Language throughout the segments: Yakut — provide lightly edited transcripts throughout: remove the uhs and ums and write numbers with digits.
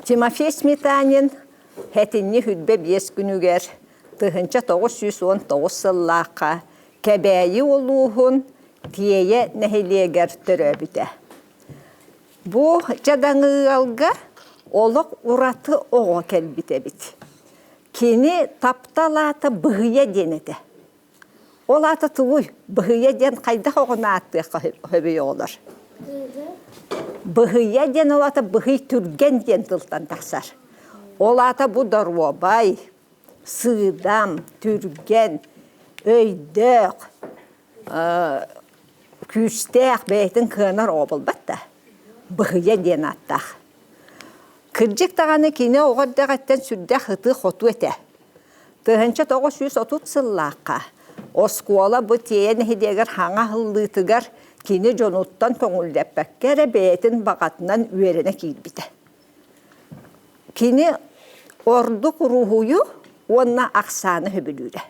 Тимофей Сметанин Хэтинньи хүрбэ биэс күнүгэр 1919 сыллаахха Кэбээйи улууһун Тиэйэ нэһилиэгэр төрөөбүтэ. Бу дьадаҥы ыалга олох ураты оҕо кэлбит эбит. Кини таптал аата Быһыйа диэн этэ. Ол аата тугуй? Быһыйа диэн хайдах оҕону ааттыахха сөбүй оҕолор? Быһыйа диэн ол аата быһый түргэн диэн тылтан тахсар. Ол аата бу доруобай, сыыдам, түргэн, өйдөөх, күүстээх, бэйэтин кыанар оҕо буолбат да. Быһыйа диэн ааттаах. Кырдьык даҕаны кини оҕо эрдэҕиттэн сүрдээх ытыы-хотуу этэ. 1930 сыллаахха оскуола бу Тиэйэ нэһилиэгэр хаҥа аһыллыытыгар кини дьонуттан көҥүллэппэккэ эрэ бэйэтин баҕатынан үөрэнэ киирбитэ. Кини ордук уруһуйу уонна ахсааны сөбүлүүрэ.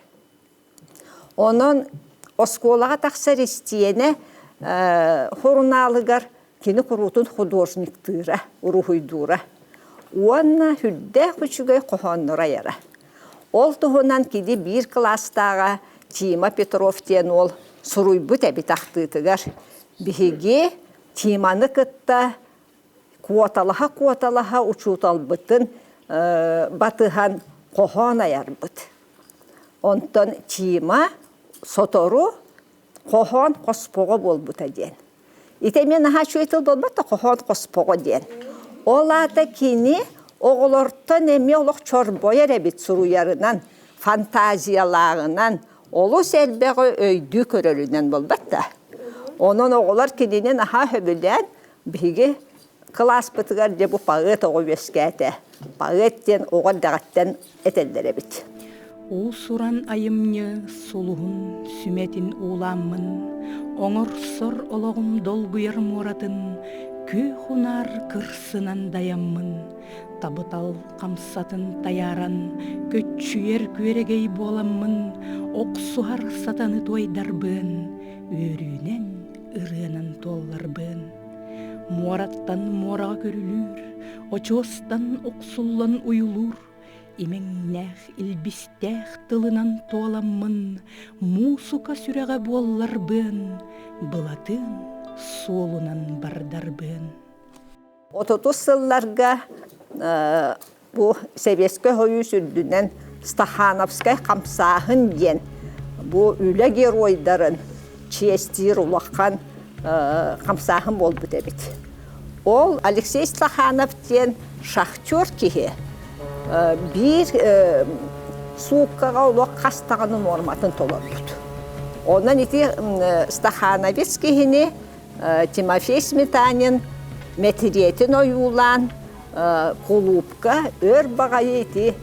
Онон оскуолаҕа тахсар истиэнэ сурунаалыгар кини куруутун художниктыыра, уруһуйдуура уонна сүрдээх үчүгэй хоһооннору айара. Ол туһунан кини биир кылаастааҕа Тима Петров диэн уол суруйбут эбит ахтыытыгар «Биһиги Тиманы кытта куоталаһа-куоталаһа учууталбытын батыһан хоһоон айарбыт. Онтон Тима сотору хоһоон хоспоҕо буолбута диэн. Ити эмиэ наһаа үчүгэй тыл буолбат да хоһоон хоспоҕо диэн. Ол аата кини оҕолортон эмиэ олох чорбойор эбит суруйарынан, фантазиялааҕынан, олус элбэҕи өйдүү көрөрүнэн буолбат да. Онон оҕолор кинини наһаа сөбүлээн биһиги кылааспытыгар дьэ бу поэт оҕо үөскээтэ. Поэт диэн оҕо эрдэҕиттэн этэллэр эбит. Уус-уран айымньы сулуһун сүмэтин уулааммын, оҥорсор олоҕум долгуйар муоратын күөх унаар кырсынан дайаммын, табытал хамсатын тайааран, көччүйэр күөрэгэй буоламмын, охсуһар сатаны туойдарбын, үөрүүнэн ырыанан туолларбын. Муораттан муораҕа көрүлүүр, очуостан охсуллан уйулуур, имэҥнээх, илбистээх тылынан туоламмын, муусука сүрэҕэ буолларбын, былатын суолунан бардарбын. Отутус сылларга бу Сэбиэскэй Сойуус үрдүнэн Стахановскай хамсааһын диэн бу үлэ геройдарын чиэстиир улахан хамсааһын буолбут эбит. Ол Алексей Стаханов диэн шахтер киһи биир сууккаҕа олох хас даҕаны нуорматын толорбут. Онон ити Стахановец киһини Тимофей Сметанин мэтириэтин ойуулаан кулуупка өр баҕайы ити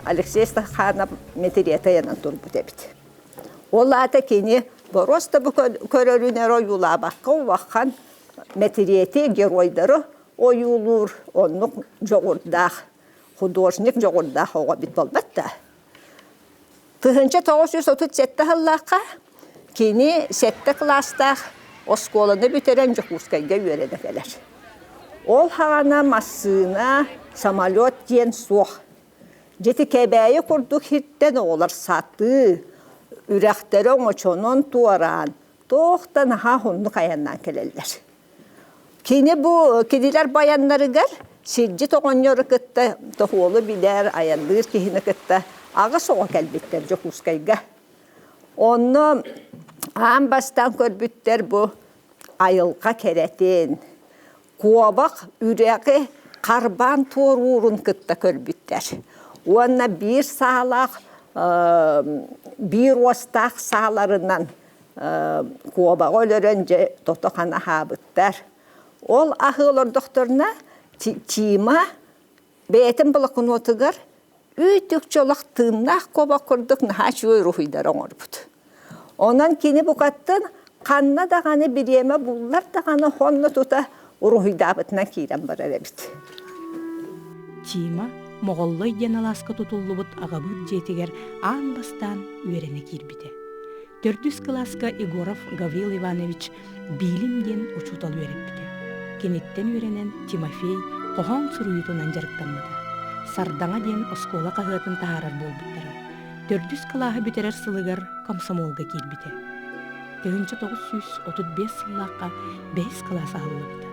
Алексей Стаханов мэтириэтэ ыйанан турбут эбит. Ол аата кини боруоста бу көрөрүн эрэ ойуулаабакка улахан мэтириэти, геройдары ойуулуур оннук дьоҕурдаах художник дьоҕурдаах оҕо эбит буолбат да. 1937 сыллаахха кини сэттэ кылаастаах оскуоланы бүтэрэн Дьокуускайга үөрэнэ кэлэр. Ол саҕана массыына, самолет диэн суох. Дьити Кэбээйи курдук сиртэн оҕолор сатыы, үрэхтэри оҥочонон туораан, туох да наһаа уһуннук айаннаан кэлэллэр. Кини бу кинилэр баяннарыгар сирдьит оҕонньору кытта тоһуолу билэр, айанныыр киһини кытта аҕыс оҕо кэлбиттэр Дьокуускайга. Онно аан бастаан көрбүттэр бу айылҕа кэрэтин, куобах үрэҕи харбаан туоруурун кытта көрбүттэр. Уонна биир саалаах, биир уостаах сааларынан куобаҕы өлөрөн дьэ тото-хана аһаабыттар. Ол аһыы олордохторуна Тима бэйэтин блокнотугар үүт-үкчү олох тыыннаах куобах курдук наһаа үчүгэй уруһуйдары оҥорбут. Онон кини букаттын ханна даҕаны бириэмэ буллар даҕаны онно тута уруһуйдаабытынан киирэн барар эбит. Тима Моҕоллой диэн алааска тутуллубут аҕабыыт дьиэтигэр аан бастаан үөрэнэ киирбитэ. Төрдүс кылааска Егоров Гаврил Иванович Биилим диэн учуутал үөрэппитэ. Киниттэн үөрэнэн Тимофей хоһоон суруйуутунан дьарыктаммыта. Сардаҥа диэн оскуола хаһыатын таһаарар буолбуттара. Төрдүс кылааһы бүтэрэр сылыгар комсомолга киирбитэ. 1935 сыллаахха бэһис кылаас аһыллыбыта.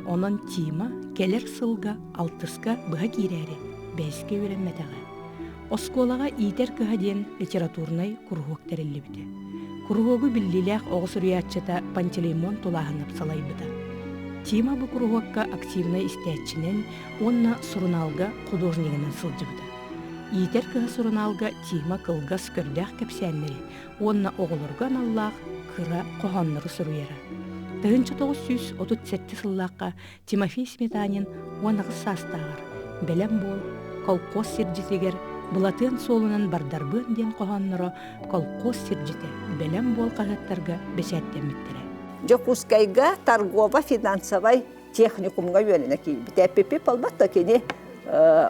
Онон Тима кэлэр сылга алтыска быһа киирээри бэһискэ үөрэммэтэҕэ. Оскуолаҕа иитэр кыһа диэн литературнай куруһуок тэриллибитэ. Куруһуогу биллиилээх оҕо суруйааччыта Пантелеймон Тулааһынап салайбыта. Тима бу куруһуокка активнай истээччинэн уонна сурунаалга художнигынан сылдьыбыта. Иитэр кыһа сурунаалга Тима кылгас көрдөөх кэпсээннэри уонна оҕолорго аналлаах кыра хоһооннору суруйара. 1937 сыллаахха Тимофей Сметанин 18 саастааҕар «Бэлэм буол, колхоз сирдьитигэр Былатыан суолунан бардарбыан» диэн хоһоонноро «Колхоз сирдьитэ, Бэлэм буол» хаһыаттарга бэчээттэммиттэрэ. Дьокуускайга торгово-финансовай техникумҥа үөрэнэ киирбитэ. Эппиппит буолбат да кини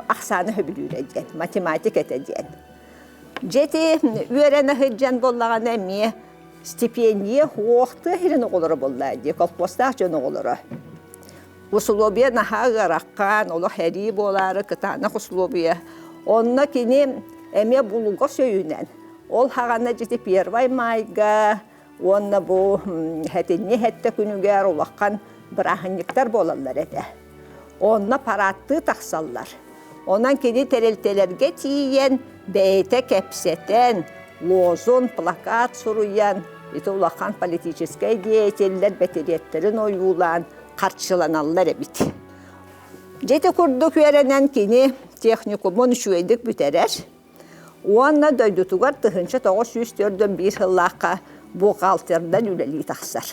ахсааны сөбүлүүрэ диэн, математик этэ диэн. Дьэ ити үөрэнэ сылдьан буоллаҕына эмиэ стипендия суох тыа сирин оҕолоро буолла дии, колхозтаах дьон оҕолоро. Усулуобуйа наһаа ыараххан, олох эрии буолаары кытаанах усулуобуйа. Онно кини эмиэ булугас өйүнэн, ол хаҕана дьити Первай Майга уонна бу хэтинньи хэттэ күнүгэр улахан бырааһынньыктар буолаллар этэ. Онно парааттыы тахсаллар. Онон кини тэрилтэлэргэ тиийэн, бэйэтэ кэпсэтэн, лозунг, плакат суруйан, ити улахан политическай деятеллэр бэтириэттэрин ойуулаан харчыланаллар эбит. Дьэ ити курдук үөрэнэн кини техникумун үчүгэйдик бүтэрэр уонна дойдутугар 1941 сыллаахха бухгалтердан үлэлии тахсар.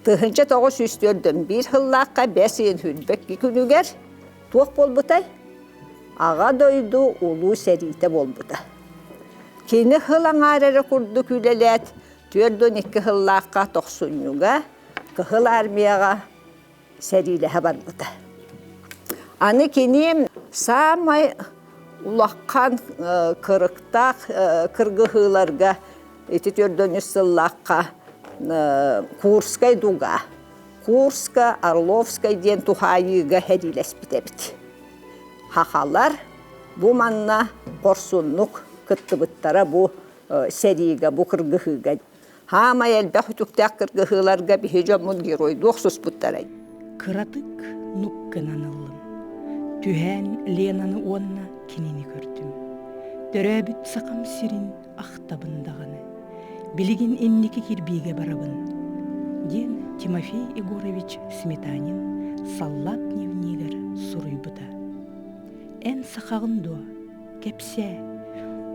1941 сыллаахха бэс ыйын сүүрбэкки күнүгэр туох буолбутай? Аҕа дойду Улуу сэриитэ буолбута. Кини сыл аҥаар эрэ курдук үлэлээт, 42 сыллаахха тохсунньуга Кыһыл Армияҕа сэриилэһэ барбыта. Аны кини саамай улахан кырыктаах кыргыһыыларга ити 43 сыллаахха Курскай дуга, Курска, Орловскай диэн туһаайыыга сэриилэспит эбит. Хахалар бу манна хорсуннук кыттыбыттара бу сэриигэ, бу кыргыһыыга. Хаамай элбэх үтүктээх кыргыһыыларга биһи дьоммут геройдуу охсуспуттара. Кыратык нук гынан ыллым. Түһээн Ленаны уонна кинини көрдүм. Төрөөбүт сахам сирин ахтабын даҕаны. Билигин инники кирбиигэ барабын, диэн Тимофей Егорович Сметанин саллаат дневнигэр суруйбута. Эн сахаҕын дуо? Кэпсээ.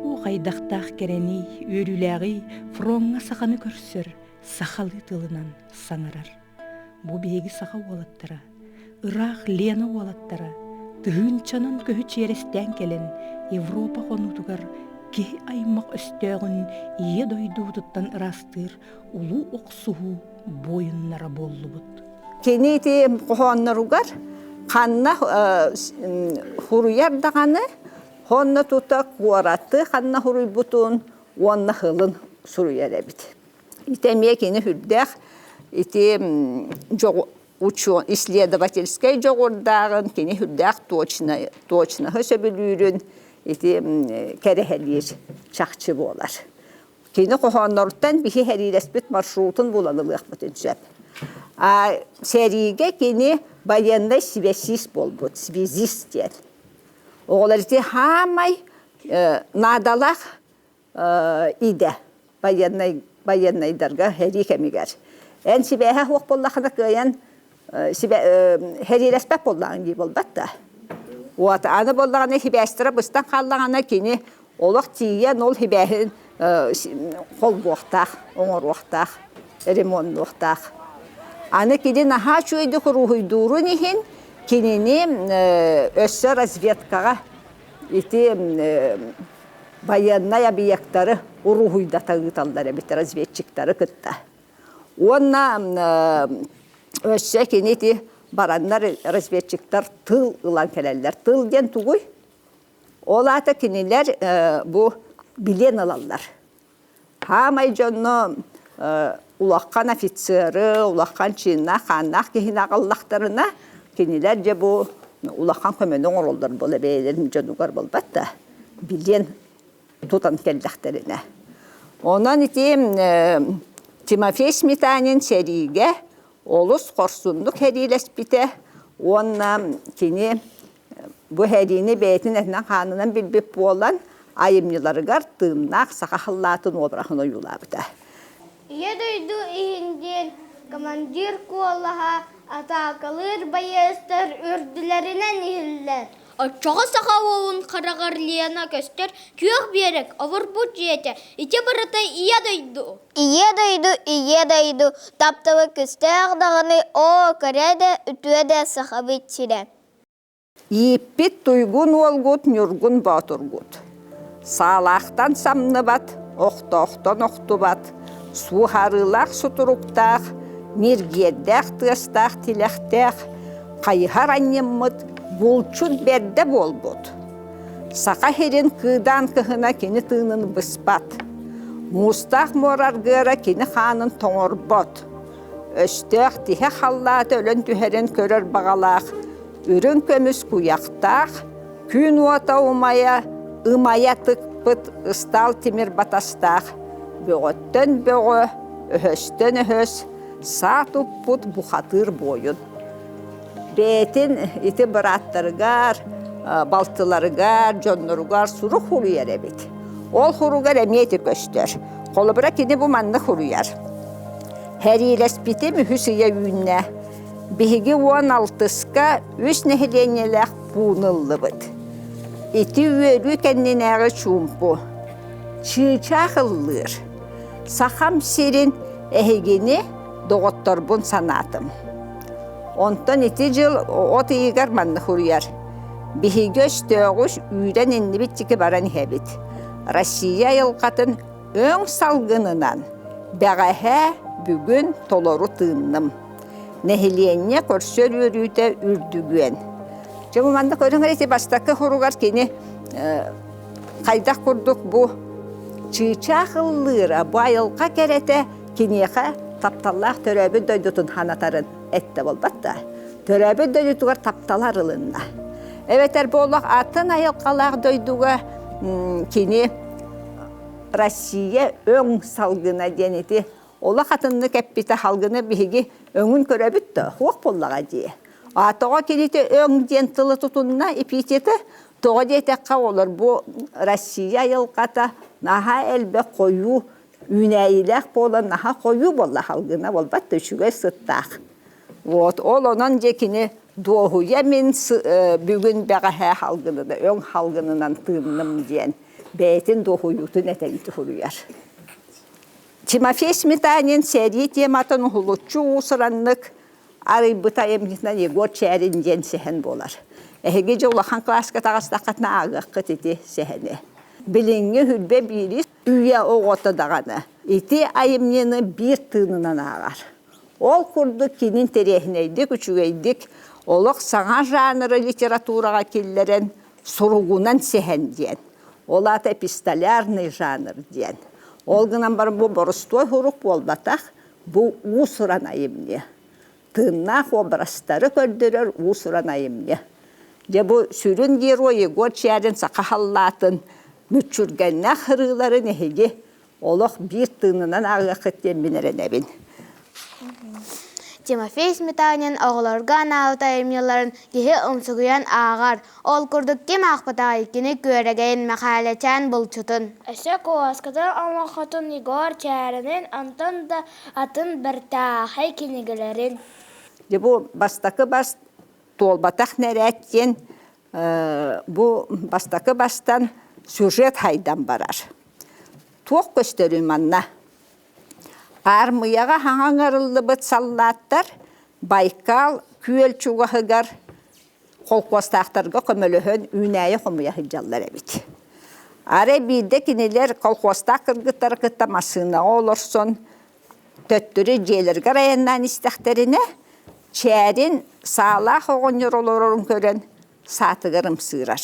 Уу хайдахтаах кэрэний, үөрүүлээҕий фроҥҥа саханы көрсөр, сахалыы тылынан саҥарар. Бу биһиги саха уолаттара, ыраах Лена уолаттара, тыһыынчанан көһү чиэрэстээн кэлэн Европа хонуутугар киһи аймах өстөөҕүн ийэ дойдубутуттан ыраастыыр улуу охсуһуу буойуннара буоллубут. Кини ити хоһоонноругар ханна хуруйар даҕаны, онно тута куораты ханна хуруйбутун уонна хылын суруйар эбит. Ити эмиэ кини үрдээх ити исследовательскай дьоҕурдааҕын, кини үрдээх точноһы сөбүлүүрүн ити кэрэһэлиир чахчы буолар. Кини хоһоонноруттан биһи сэриилэспит маршрутун булан ылыахпытын сөп. А сэриигэ кини военный связист буолбут, связист диэн. Оҕолор ити хаамай наадалаах идэ военный военнайдарга сэрии кэмигэр. Эн сибээһэ суох буоллахына кыайан сэриилэспэт буоллаҕыҥ дии буолбат да. Вот аны буоллаҕына сибээстэрэ быстан хааллаҕына кини олох тиийэн ол сибээһин холбуохтаах, оҥоруохтаах, ремоннуохтаах. Аны кини наһаа үчүгэйдик уруһуйдуурун иһин кинини өссө разведкаҕа ити байыаннай объектары уруһуйдата ыыталлар эбит разведчиктары кытта. Уонна өссө кини ити бараннар разведчиктар тыл ылан кэлэллэр. Тыл диэн тугуй? Ол аата кинилэр бу билиэн ылаллар. Хаамай дьонно улахан офицеры, улахан чыыннаах-хааннаах киһини аҕаллахтарына, Кинилэр дьэ бу улахан көмөнү оҥороллор буола бэйэлэрин дьонугар буолбат да, билиэн тутан кэллэхтэринэ. Онон ити Тимофей Сметанин сэриигэ олус хорсуннук сэриилэспитэ уонна кини бу сэриини бэйэтин этинэн-хаанынан билбит буолан айымньыларыгар тыыннаах саха халлаатын уобараһын ойуулаабыта. Ийэ дойду иһин диэн командир куолаһа атаакалыыр байыастар үрдүлэринэн иһиллэр. Оччоҕо саха уолун хараҕар Лена көстөр күөх биэрэк обурбут дьиэтэ ити барыта Ийэ дойду. Ийэ дойду, Ийэ дойду, тапталы күүстээх даҕаны оо, кэрэ да, үтүө да сахабыт сирэ. Ииппит туйгун уолгут Ньургун Боотургут. Саалаахтан самныбат, охтоохтон охтубат, суоһарыылаах сутуруктаах, ньиргиэрдээх тыастаах тилэхтээх, хайыһар анньыммыт, булчут бэрдэ буолбут. Саха сирин кыыдаан кыһына кини тыынын быспат. Муустаах муора аргыара кини хаанын тоҥорбот. Өстөөх тиһэ халлаата өлөн түһэрин көрөр баҕалаах, үрүҥ көмүс куйахтаах, күн уота умайа, ымайа тыкпыт ыстаал тимир батастаах, бөҕөттөн бөҕө, өһөстөн өһөс, саа туппут бухатыыр буойун. Бэйэтин ити бырааттарыгар, балтыларыгар, дьонноругар сурук суруйар эбит. Ол суругар эмиэ ити көстөр. Холобура кини бу маннык суруйар. Сэриилэспитим үһүс ыйа үүннэ. Биһиги 16-ка үс нэһилиэнньэлээх пуун ыллыбыт. Ити үөрүү кэннинээҕи чуумпу. Чыычаах ыллыыр. Сахам сирин эһигини доҕотторбун санаатым. Онтон ити дьыл от ыйыгар маннык суруйар. Биһиги өстөөҕү үүрэн иннибит диэки баран иһэбит. Россия айылҕатын өҥ салгынынан бэҕэһээ бүгүн толору тыынным. Нэһилиэнньэ көрсөр үөрүүтэ үрдүгүөн. Дьэ бу манна көрүҥ эрэ ити бастакы хоругар кини хайдах курдук бу чыычаах ыллыыра, бу айылҕа кэрэтэ киниэхэ тапталлаах төрөөбүт дойдутун санатарын эттэ буолбат да. Төрөөбүт дойдутугар таптал арылынна. Эбэтэр бу олох атын айылҕалаах дойдуга кини Россия өҥ салгына диэн ити олох атыннык эппитэ салгыны биһиги өҥүн көрөбүт да суох буоллаҕа дии. А тоҕо кинити өҥ диэн тылы тутунна эпитеты тоҕо диэтэххэ олор бу Россия айылҕата наһаа элбэх хойуу үүнээйилээх буолан наһаа хойуу буолла салгына буолбат да үчүгэй сыттаах. Вот ол онон дьэ кини дуоһуйа мин бүгүн бэҕэһээ салгынына өҥ салгынынан тыынным диэн бэйэтин дуоһуйуутун этэн суруйар. Тимофей Сметанин сэрии тематын уһулуччу уус-ураннык арыйбыт айымньытынан Егор Чээрин диэн сэһэн буолар. Эһиги дьэ улахан кылааска таҕыстаххытына ааҕыаххыт ити сэһэни. Билиҥҥи үрбэ биири үйэ оҕото даҕаны ити айымньыны биир тыынынан ааҕар. Ол курдук кини интэриэһинэйдик, үчүгэйдик олох саҥа жанры литератураҕа киллэрэн суругунан сэһэн диэн. Ол аата эпистолярный жанр диэн. Ол гынан баран бу боростуой сурук буолбатах, бу уус-уран айымньы. Тыыннаах уобарастары көрдөрөр уус-уран айымньы. Дьэ бу сүрүн герой Егор Чярин саха халлаатын мүччүргэннээх ырыыларын эһиги олох биир тыынынан ааҕыаххыт диэн мин эрэнэбин. Тимофей Сметанин оҕолорго анаабыт айымньыларын киһи умсугуйан ааҕар. Ол курдук ким аахпатаҕай кини Күөрэгэйин Мэхээлэчээн булчутун. Өссө куоскатын олоҥхотун Егор Чээринин, онтон да атын бэртээхэй кинигэлэрин. Дьэ бу бастакы бас туолбатах нэрээт диэн бу бастакы бастан сюжет хайдан барар. Туох көстөрүй манна? Аармыйаҕа хаҥа ыҥырыллыбыт саллааттар Байкал күөл чугаһыгар холкуостаахтарга көмөлөһөн үүнээйи хомуйа сылдьаллар эбит. Арай биирдэ кинилэр колхуостаах кыргыттары кытта массыынаҕа олорсон төттөрү дьиэлэригэр айаннаан истэхтэринэ, Чээрин саалаах оҕонньор олорорун көрөн саатыгар ымсыырар.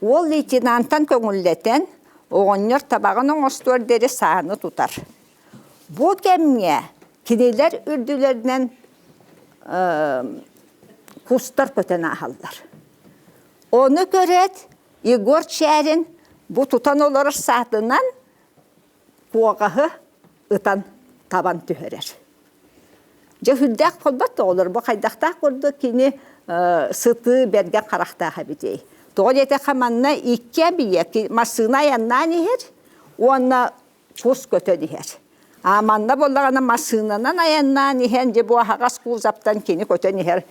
Уол лейтенантан көҥүллэтэн, оҕонньор табаҕын оҥостуор диэри сааны тутар. Бу кэмҥэ кинилэр үрдүлэринэн кустар көтөн ааһаллар. Ону көрөөт, Егор Чээрин бу тутан олорор саатынан куоҕаһы ытан табан түһэрэр. Дьэ сүрдээх холбот оҕолор бу хайдахтаах курдук кини сытыы бэргэн харахтаах эбитий. Тоҕо диэтэххэ манна икки эбийиэк массыына айаннаан иһэр уонна кус көтөн иһэр. А манна буоллаҕына массыынанан айаннаан иһэн дьэ бу аһаҕас кузовтан кини көтөн иһэр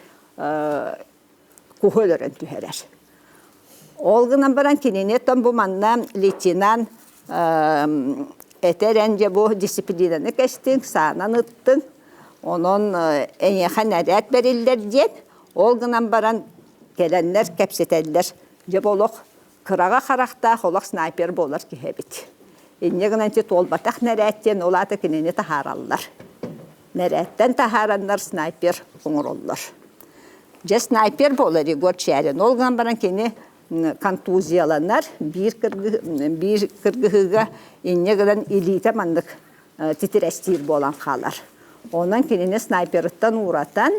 куһу өлөрөн түһэрэр. Ол гынан баран кинини оттон бу манна лейтенант этэр эн дьэ бу дисциплинаны кэстиҥ, саанан ыттыҥ, онон эйиэхэ нэрээт бэриллэр диэн, ол гынан баран кэлэннэр кэпсэтэллэр. Дьэ бу олох кыраҕа харахтаах олох снайпер буолар киһи эбит. Инньэ гынан ити туолбатах нэрээт диэн ол аата кинини таһаараллар. Нэрээттэн таһаараннар снайпер оҥороллор. Дьэ снайпер буолар Егор Чээрин. Ол гынан баран кини контузияланар, биир, биир кыргыһыыга инньэ гынан илиитэ маннык титирэстиир буолан хаалар. Онон кинини снайперыттан ууратан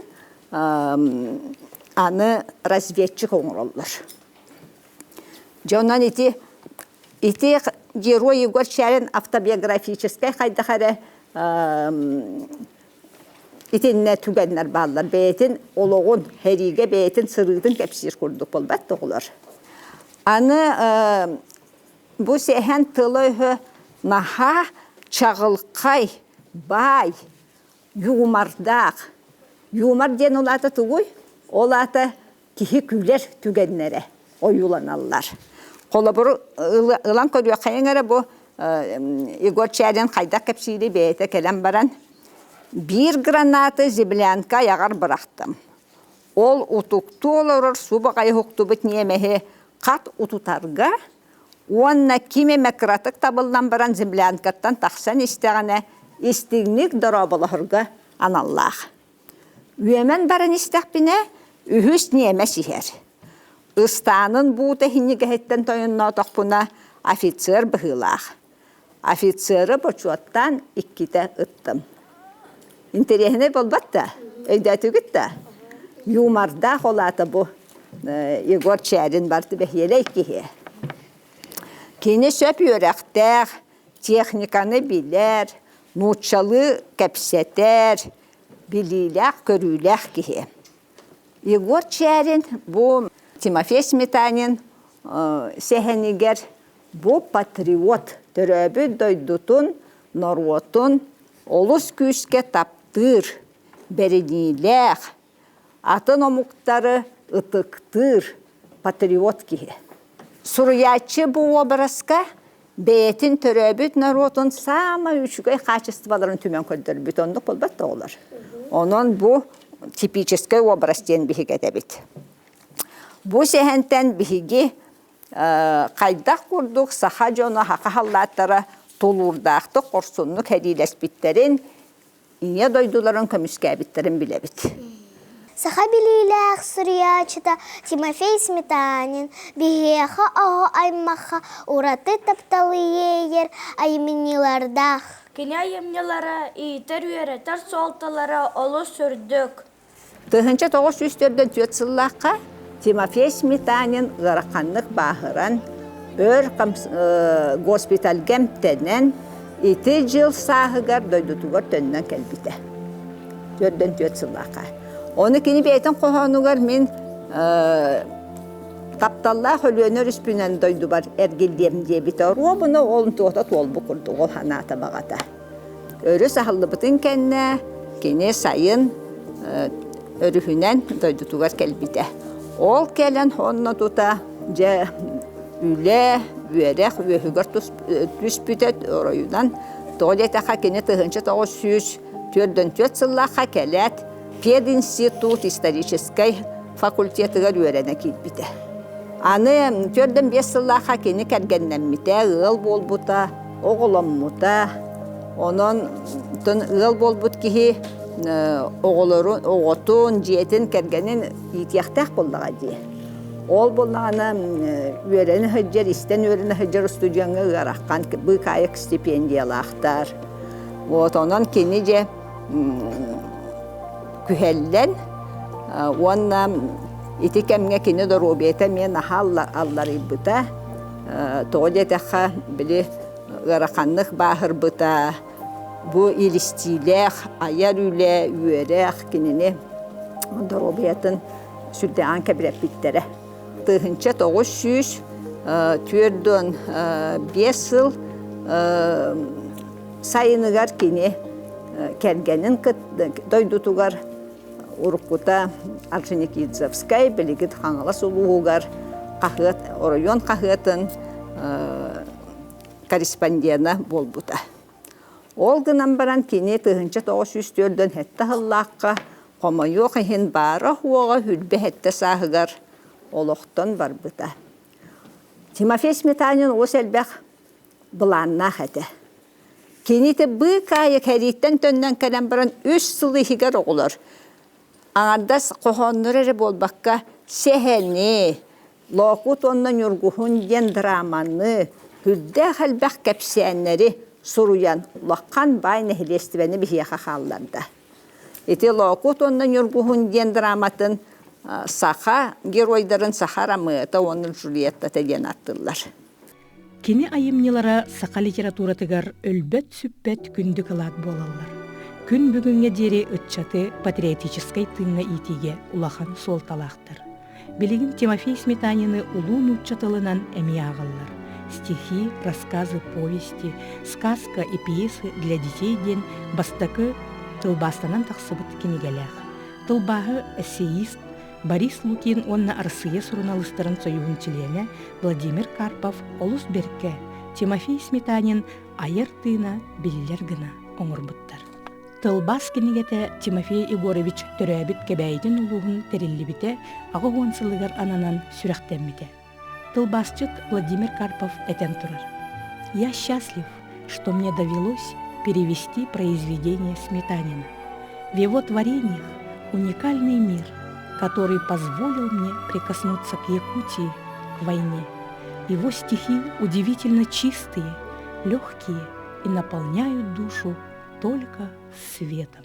аны разведчик оҥороллор. Дьэ онон ити ити герой Егор Чээрин автобиографическай хайдах эрэ итиннэ түгэннэр бааллар. Бэйэтин олоҕун, сэриигэ бэйэтин сырыытын кэпсиир курдук буолбат оҕолор. Аны бу сэһэн тыла-өһө наһаа чаҕылхай, баай, юмордаах. Юмор диэн ол аата тугуй? Ол аата киһи күлэр түгэннэрэ ойууланаллар. Холобур, ылан көрүөххэйиҥ эрэ бу Егор Чээрин хайдах кэпсиирий бэйэтэ кэлэн баран биир гранаты землянка айаҕар бырахтым. Ол утуктуу олорор субаҕай уһуктубут ньиэмэһи хат утутарга уонна ким эмэ кыратык табыллан баран землянкаттан тахсан истэҕинэ истиҥник дорооболоһорго аналлаах. Үөмэн баран истэхпинэ, үһүс ньиэмэс иһэр. Ыстаанын буута иһинньигэһиттэн тойонноотохпуна офицер быһыылаах. Офицеры бочуоттаан иккитэ ыттым. Интэриэһинэй буолбат да? Өйдөөтүгүт да? Юмордаах ол аата бу Егор Чээрин барыта бэһиэлэй киһи. Кини сөп үөрэхтээх, техниканы билэр, нууччалыы кэпсэтэр, билиилээх-көрүүлээх киһи. Егор Чээрин бу Тимофей Сметанин сэһэнигэр бу патриот төрөөбүт дойдутун, норуотун олус күүскэ таптыыр, бэриниилээх, атын омуктары ытыктыыр патриот киһи. Суруйааччы бу уобараска бэйэтин төрөөбүт норуотун саамай үчүгэй хаачыстыбаларын түмэн көрдөрбүт оннук буолбат да оҕолор. Онон бу типическэй уобарас диэн биһиги этэбит. Бу сэһэнтэн биһиги хайдах курдук саха дьоно саха халлааттара тулуурдаахтык хорсуннук сэриилэспиттэрин Ийэ дойдуларын көмүскээбиттэрин билэбит. Саха билиилээх суруйааччыта Тимофей Сметанин биһиэхэ оҕо аймахха ураты тапталы иэйэр айымньылардаах. Кини айымньылара иитэр-үөрэтэр суолталара олус үрдүк. 1904 сыллаахха Тимофей Сметанин ыараханнык бааһыран, өр госпитальга эмтэнэн, ити дьыл сааһыгар дойдутугар төннөн кэлбитэ. 44 сыллаахха. Ону кини бэйэтин хоһоонугар мин тапталлаах Өлүөнэ өрүспүнэн дойдубар эргиллиэм диэбитэ. Оруобуна ол туота туолбут курдук ол санаата баҕата. Өрүс аһыллыбытын кэннэ кини сайын өрүһүнэн дойдутугар кэлбитэ. Ол кэлэн онно тута дьэ үлэ, үөрэх үөһүгэр түспүтэ оройунан тоҕо диэтэххэ кини 1944 сыллаахха кэлээт пединститут историческай факультетыгар үөрэнэ киирбитэ. Аны 45 сыллаахха кини кэргэннэммитэ, ыал буолбута, оҕоломмута. Онон ыал буолбут киһи оҕолорун, оҕотун, дьиэтин, кэргэнин иитиэхтээх буоллаҕа дии. Ол буоллаҕына үөрэнэ сылдьар, истэн үөрэнэ сылдьар устудьуоҥҥа ыарахан быыкаайык стипендиялаахтар. Вот онон кини дьэ күһэллэн. Уонна ити кэмҥэ кини доруобуйата эмиэ наһаа алларыйбыта. Тоҕо диэтэххэ, били ыараханнык бааһырбыта, бу илистиилээх айар үлэ, үөрэх кинини доруобуйатын сүрдээҕин кэбирэппиттэрэ. 1945 сыл сайыныгар кини кэргэнин дойдутугар уруккута Орджоникидзевскай, билигин Хаҥалас улууһугар хаһыат, оройуон хаһыатын корреспондена буолбута. Ол гынан баран кини 1947 сыллаахха хомойуох иһин баара-суоҕа 27 сааһыгар олохтон барбыта. Тимофей Сметанин олус элбэх былааннаах этэ. Кини ити быыкаайа кэрииттэн төннөн кэлэн баран үс сыл иһигэр оҕолор аҥардас хоһооннору эрэ буолбакка сэһэни, Лоокут уонна Ньургуһун диэн драманы, сүрдээх элбэх кэпсээннэри суруйан улахан баай нэһилиэстибэни биһиэхэ хаалларда. Ити Лоокут уонна Ньургуһун диэн драматын саха геройдарын Саха Ромеота уонна Джульеттата диэн ааттыыллар. Кини айымньылара саха литературатыгар өлбөт-сүппэт күндү кылаат буолаллар. Күн бүгүҥҥэ диэри ыччаты патриотическай тыыҥҥа иитиигэ улахан суолталаахтар. Билигин Тимофей Сметанины улуу нуучча тылынан эмиэ ааҕаллар. Стихи, рассказы, повести, сказка и пьесы для детей диэн бастакы тылбаастанан тахсыбыт кинигэлээх. Тылбааһы эссеист Борис Лукин уонна Арассыыйа суруналыыстарын сойууһун чилиэнэ Владимир Карпов олус бэркэ Тимофей Сметанин айар тыына биллэр гына оҥорбуттар. Тылбаас кинигэтэ Тимофей Егорович төрөөбүт Кэбээйитин улууһун тэриллибитэ 80 сылыгар ананан сүрэхтэммитэ. Тылбаасчыт Владимир Карпов этэн турар: «Я счастлив, что мне довелось перевести произведение Сметанина. В его творениях уникальный мир, который позволил мне прикоснуться к Якутии, к войне. Его стихи удивительно чистые, легкие и наполняют душу только светом.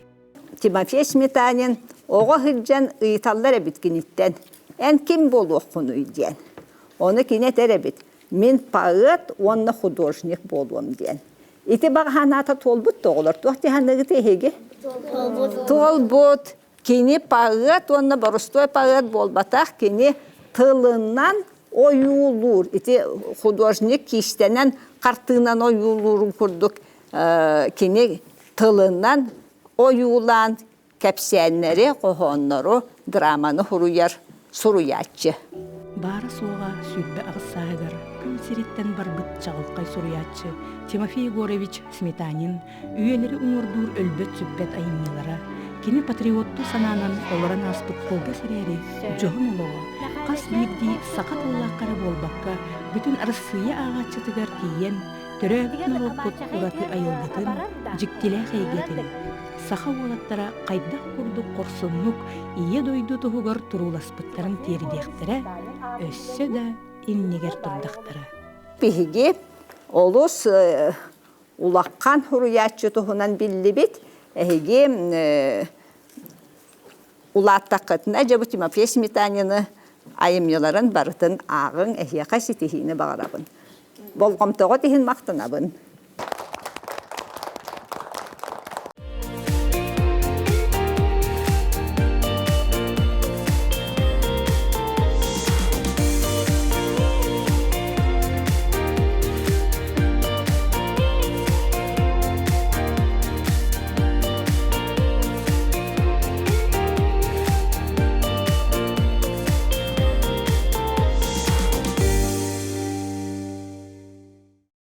Тимофей Сметанин оҕо сылдьан ыйыталлар эбит киниттэн «Эн ким буолуоххунуй?» диэн. Ону кини этэр эбит «Мин поэт уонна художник буолуом» диэн. Ити баҕа санаата туолбут да оҕолор туох дии саныыгыт эһиги? Туолбут. Туолбут. Кини поэт уонна боростуой поэт буолбатах, кини тылынан ойуулуур. Ити художник киистэнэн хартыынан ойуулуурун курдук кини тылынан ойуулаан кэпсээннэри, хоһооннору, драманы суруйар суруйааччы. Баара-суоҕа 28 сааһыгар күн сириттэн барбыт чаҕылхай суруйааччы Тимофей Егорович Сметанин үйэлэри уҥуордуур өлбөт-сүппэт айымньылара, кини патриоттуу санаанан олорон ааспыт кылгас эрээри дьоһун олоҕо хас биирдии саха тыллаахха эрэ буолбакка, бүтүн Арассыыйа ааҕааччытыгар тиийэн, төрөөбүт норуоппут ураты айылгытын, дьиктилээх эйгэтин, саха уолаттара хайдах курдук хорсуннук Ийэ дойду туһугар турууласпыттарын тиэрдиэхтэрэ, өссө да иннигэр турдахтара. Биһиги олус улахан суруйааччы туһунан биллибит. Эһиги улааттаххытына дьэ бу Тимофей Сметанины айымньыларын барытын ааҕыҥ, эһиэхэ ситиһиини баҕарабын. Болҕомтоҕут иһин махтанабын.